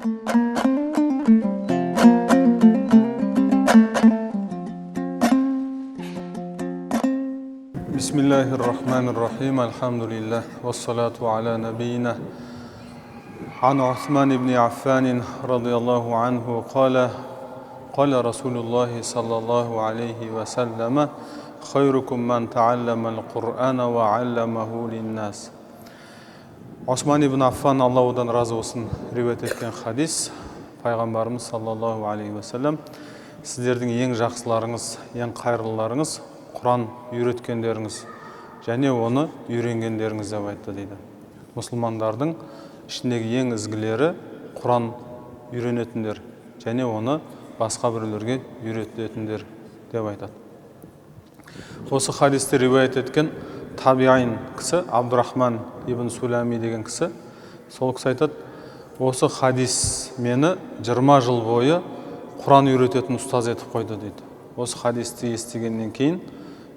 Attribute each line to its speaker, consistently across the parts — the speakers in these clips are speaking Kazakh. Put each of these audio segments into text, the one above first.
Speaker 1: Бисмиллахир-рахманир-рахим. Альхамдулиллах. Вассалату аля набийна. عن عثمان بن عفان رضي الله عنه قال قال رسول الله صلى الله عليه وسلم خيركم من تعلم القرآن وعلمه للناس. Осман ибн Аффан, Алла одан разы болсын, риуаят еткен хадис: пайғамбарымыз саллаллаху алейхи уассалам: «Сіздердің ең жақсыларыңыз, ең қайырлыларыңыз Құран үйреткендеріңіз және оны үйренгендеріңіз», – деп айтты дейді. Мұсылмандардың ішіндегі ең ізгілері – Құран үйренетіндер және оны басқа біреулерге үйрететіндер деп айтады. Осы хадисті риуаят еткен табиин кісі, Абдурахман ибн Сулами деген кісі, сол кісі айтады: «Осы хадис мені 20 жыл бойы Құран үйрететін ұстаз етіп қойды», – дейді. Осы хадисті естігеннен кейін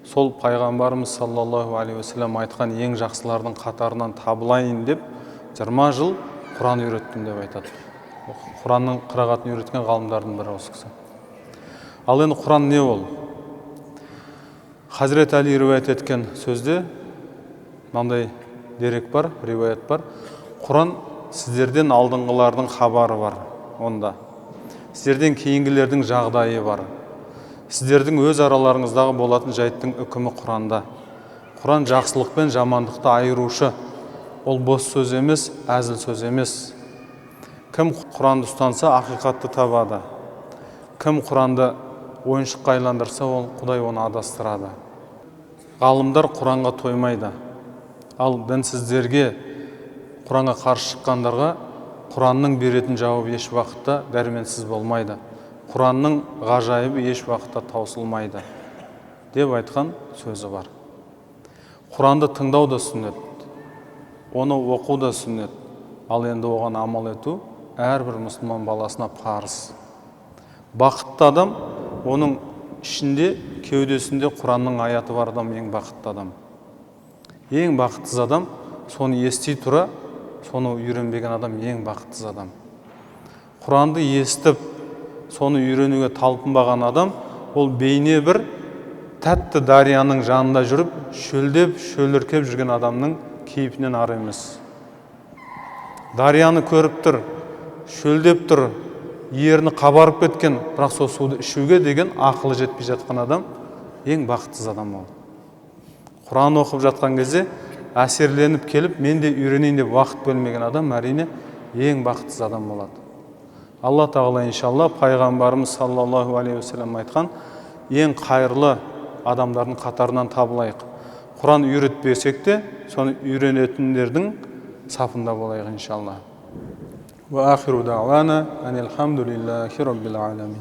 Speaker 1: сол пайғамбарымыз саллаллаху алейхи уассалам айтқан ең жақсылардың қатарынан табылайын деп, 20 жыл Құран үйреттім деп айтады. Құранның қырағатын үйреткен ғалымдардың бірі осы кісі. Ал енді Құран не ол? Хазірет Әли риуаят еткен сөзде мынандай дерек бар, риуаят бар: Құран – сіздерден алдыңғылардың хабары бар онда, сіздерден кейінгілердің жағдайы бар, сіздердің өз араларыңыздағы болатын жайттың үкімі Құранда. Құран – жақсылық пен жамандықты айырушы, ол бос сөз емес, әзіл сөз емес. Кім Құранды ұстанса, ақиқатты табады. Кім Құранды ойыншыққа айландырса, ол Құдай оны адастырады. Ғалымдар Құранға тоймайды, ал дінсіздерге, Құранға қарсы шыққандарға Құранның беретін жауабы еш уақытта дәрменсіз болмайды, Құранның ғажайыбы еш уақытта таусылмайды деп айтқан сөзі бар. Құранды тыңдау да сүннет, оны оқу да сүннет, ал енді оған амал ету әрбір мұсылман баласына парыз. Бақытты адам – оның ішінде, кеудесінде Құранның аяты бар адам ең бақытты адам. Ең бақытсыз адам – соны ести тұра, соны үйренбеген адам ең бақытсыз адам. Құранды естіп, соны үйренуге талпынбаған адам ол бейне бір тәтті дарияның жанында жүріп, шөлдеп, шөліркеп жүрген адамның кейпінен ары емес. Дарияны көріп тұр, шөлдеп тұр, ерні қабарып кеткен, бірақ сол суды ішуге деген ақылы жетпей жатқан адам ең бақытсыз адам ол. Құран оқып жатқан кезде әсерленіп келіп, мен де үйренейін деп уақыт бөлмеген адам, әрине, ең бақытсыз адам болады. Алла Тағала, иншалла, пайғамбарымыз саллаллаху алейхи уассалам айтқан ең қайырлы адамдардың қатарынан табылайық. Құран үйретпесек те, соны үйренетіндердің сапында болайық, иншалла. Уа ахиру дауана анилхамдулиллахи роббил аламин.